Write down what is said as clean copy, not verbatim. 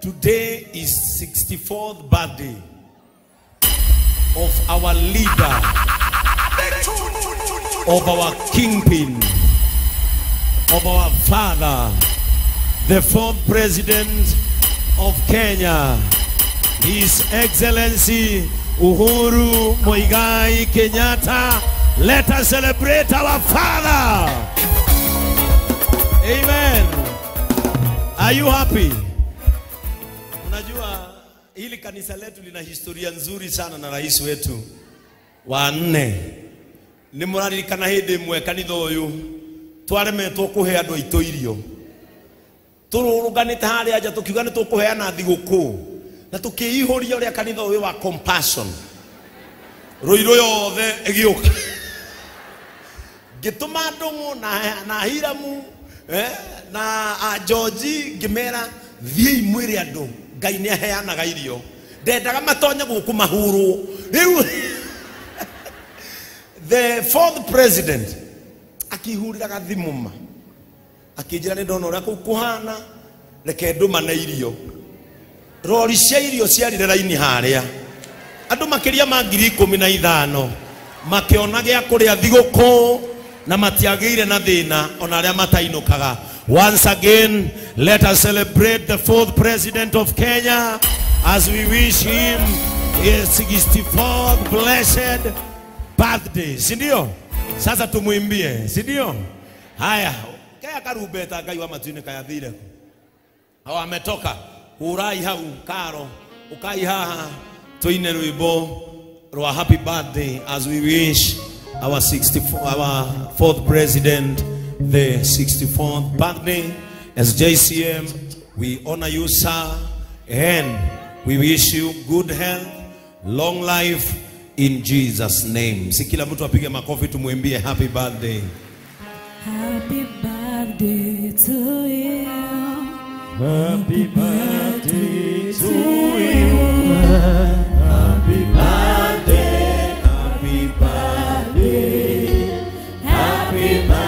Today is 64th birthday of our leader, of our kingpin, of our father, the fourth president of Kenya, His Excellency Uhuru Muigai Kenyatta. Let us celebrate our father. Amen. Are you happy? Unajua hili kanisa letu lina historia nzuri sana na rais wetu wa nne. Nĩ mũraririkana hĩndĩ ĩmwe kanitha ũyũ twaremetwo kũhe andũ aitũ irio, tũrũrũnganĩte harĩa nja tũkiuga nĩ tũkũheana thigũkũ, na tũkĩihũria ũrĩa kanitha ũyũ wa Compassion Rũirũ yothe ĩgĩũka. Ngĩtũma Ndũng'ũ na Hiramu na George, ngĩmera thiĩi mwĩre andũ Ngai nĩ aheanaga irio, ndendaga matonye gũkũ mahurwo. Rĩu the fourth president akihurira gathimũ ma, akĩnjĩra nĩ ndona ũrĩa kũu kũhana, reke ndũmane irio. Rori cia irio ciarire raini harĩa, andũ makĩria ma 15,000 makĩona gĩa kũrĩa thigũkũ na matiagĩire na thĩna ona arĩa matainũkaga. Once again, let us celebrate the fourth president of Kenya as we wish him his 64th blessed birthday. Si ndio? Sasa tumuimbie, si ndio? Haya, kaya karumbeta Ngai wa matu-inĩ kayathire. Hao ametoka. Hurai hau karo, ukai haha tuine rwimbo rwa happy birthday as we wish our fourth president the 64th birthday. As JCM, we honor you, sir, and we wish you good health, long life in Jesus' name. Si kila mtu apige makofi tumuimbie happy birthday. Happy birthday to you. Happy birthday to you. Happy birthday, happy birthday, happy birthday.